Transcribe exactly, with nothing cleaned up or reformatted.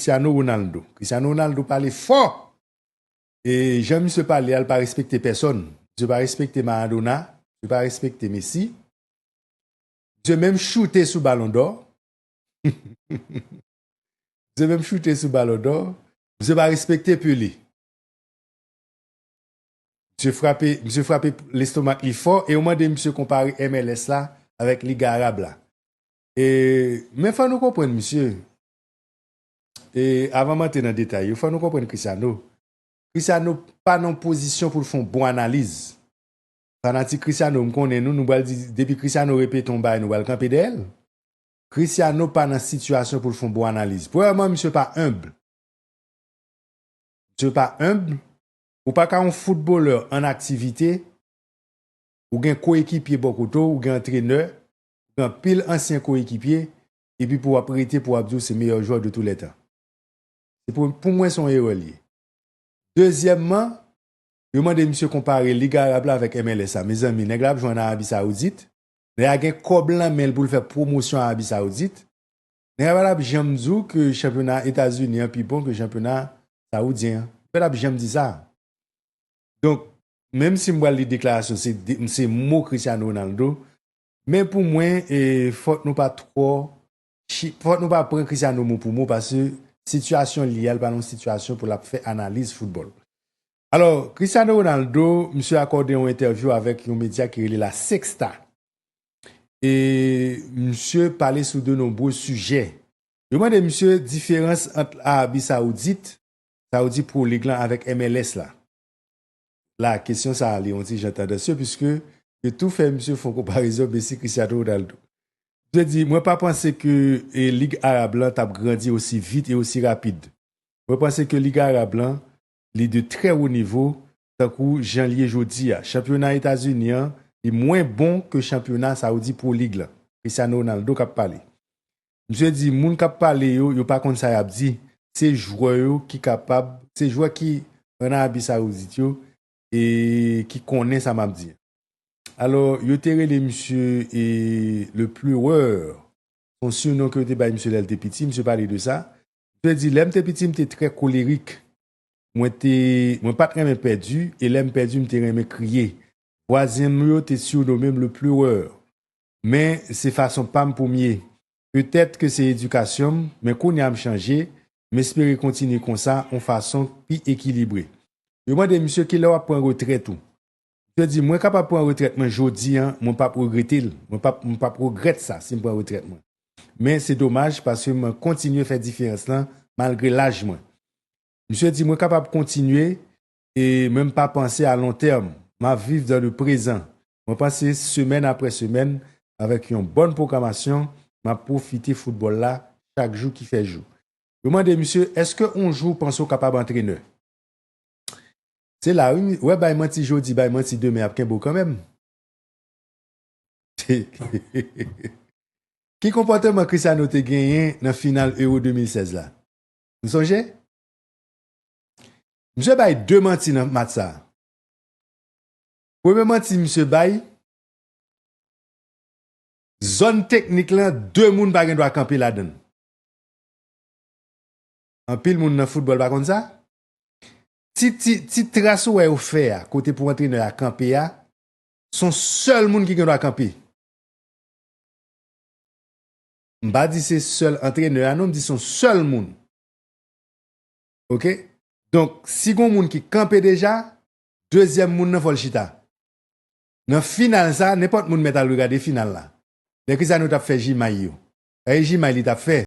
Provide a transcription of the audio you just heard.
Cristiano Ronaldo. Cristiano Ronaldo pale fò. E jan misye pale a, l pa respekte pèsonn. Misye pa respekte Maradona. Misye pa respekte Messi. Misye menm choute sou Balon dò. Misye menm choute sou Balon dò. Misye pa respekte Pelé. Misye frape, misye frape lestomak li fò e yo mande misye konpare M L S la avèk Lig Arab la. E, men fò nou konprann misye. E, avan m antre nan detay yo, fò nou konprann Cristiano. Cristiano pa nan pozisyon pou l fè yon bon analiz. Fanatik Cristiano, m konnen nou, nou pral di, depi Cristiano repete yon bagay, nou pral kanpe dèyè l. Cristiano pa nan sitiyasyon pou l fè yon bon analiz. Premyèman, misye pa enb. Misye pa enb. Ou pa ka yon foutbolè an aktivite, ou gen koyekipye bò kote w, ou gen antrenè, ou gen anpil ansyen koyekipye, epi pou w ap rete pou w ap di w se meyè jwè de tou lè tan. Se pou, pou mwen, se yon erè l ye. Dezyèmman, yo mande misye konpare Lig Arab la avèk M L S la. Mezanmi, nèg la ap jwe an Arabi Sawoudit. Nèg la gen kòb lan men l pou l fè pwomosyon Arabi Sawoudit. Nèg la pa t ap janm di w ke chanpyona Etazini an pi bon ke chanpyona sawoudyen an. Li pa t ap janm di sa. Donk, menm si m pral li deklarasyon, se de, se mo Cristiano Ronaldo, men pou mwen, e, fòk nou pa twò, chi- fòk nou pa pran Cristiano mo pou mo, paske sitiyasyon li a, li pa nan yon sitiyasyon pou l ap fè analiz foutbòl. Alò, Cristiano Ronaldo, misye akòde yon entèvyou avèk yon medya ki rele La Sexta. E misye pale sou de nonbre sijè. Yo mande misye diferans ant Arabi Sawoudit, Saudi Pro League lan, avèk M L S la. La, kesyon sa a, li yon ti jan tandansye, piske yo tou fè misye fè yon konparezon Messi, Cristiano Ronaldo. Misye di, mwen pa panse ke, e, Lig Arab lan t ap grandi osi vit e osi rapid. Mwen panse ke Lig Arab lan, li de trè wo nivo, tankou jan l ye jodi a. Chanpyona Etazini an, li mwen bon ke chanpyona Saudi Pro League lan. Cristiano Ronaldo k ap pale. Misye di, moun k ap pale yo, yo pa konn sa y ap di. Se jwè yo ki kapab, se jwè ki an Arabi Sawoudit yo, e ki konnen sa m ap di. Alò, yo te rele misye, e, le pleureur. Se yon sinon ke yo te bay misye lè l te piti, misye pale de sa. Misye di, lè m te piti, m te trè kolerik. Mwen te, mwen pa t renmen pèdi, e lè m pèdi, m te renmen kriye. Vwazen m yo te sirnome m le pleureur. Men se fason pa m pou m ye. Petèt ke se edikasyon m, men kounye a m chanje, m espere kontinye konsa, yon fason pi ekilibre. Yo mande misye kilè w ap pran retrèt ou. Misye di, mwen kapab pran retrèt mwen jodi a, mwen p ap regrete l. Mwen p ap, mwen p ap regrèt sa si m pran retrèt mwen. Men se domaj paske mwen kontinye fè diferans lan malgre laj mwen. Misye di, mwen kapab kontinye, e mwen m pa panse a lon tèm. M ap viv dans le présent. Mwen panse semèn apre semèn avèk yon bòn pwogramasyon, m ap pwofite foutbòl la chak jou ki fè jou. Yo mande misye, èske yon jou w panse w kapab antrenè? Se la, wi, ou wè bay manti jodi, bay manti demen ap kenbe w kanmenm. Ki konpòteman Cristiano te genyen nan final Euro de mil sèz la? Nou sonje? Misye bay de manti nan match sa a. Premye manti misye bay, zòn teknik lan, de moun pa gen dwa kanpe ladan l. Anpil moun nan foutbòl pa konn sa. Ti, ti, ti tras ou wè yo fè a, kote pou antrenè a kanpe a, se yon sèl moun ki gen dwa kanpe. M pa di se sèl antrenè a non, m di se yon sèl moun. Oke? Donk, si gon moun ki kanpe deja, dezyèm moun nan fò l chita. Nan final sa, nenpòt moun mèt al regade final la. Lè Cristiano t ap fè jimay yo. Sa e jimay li t ap fè.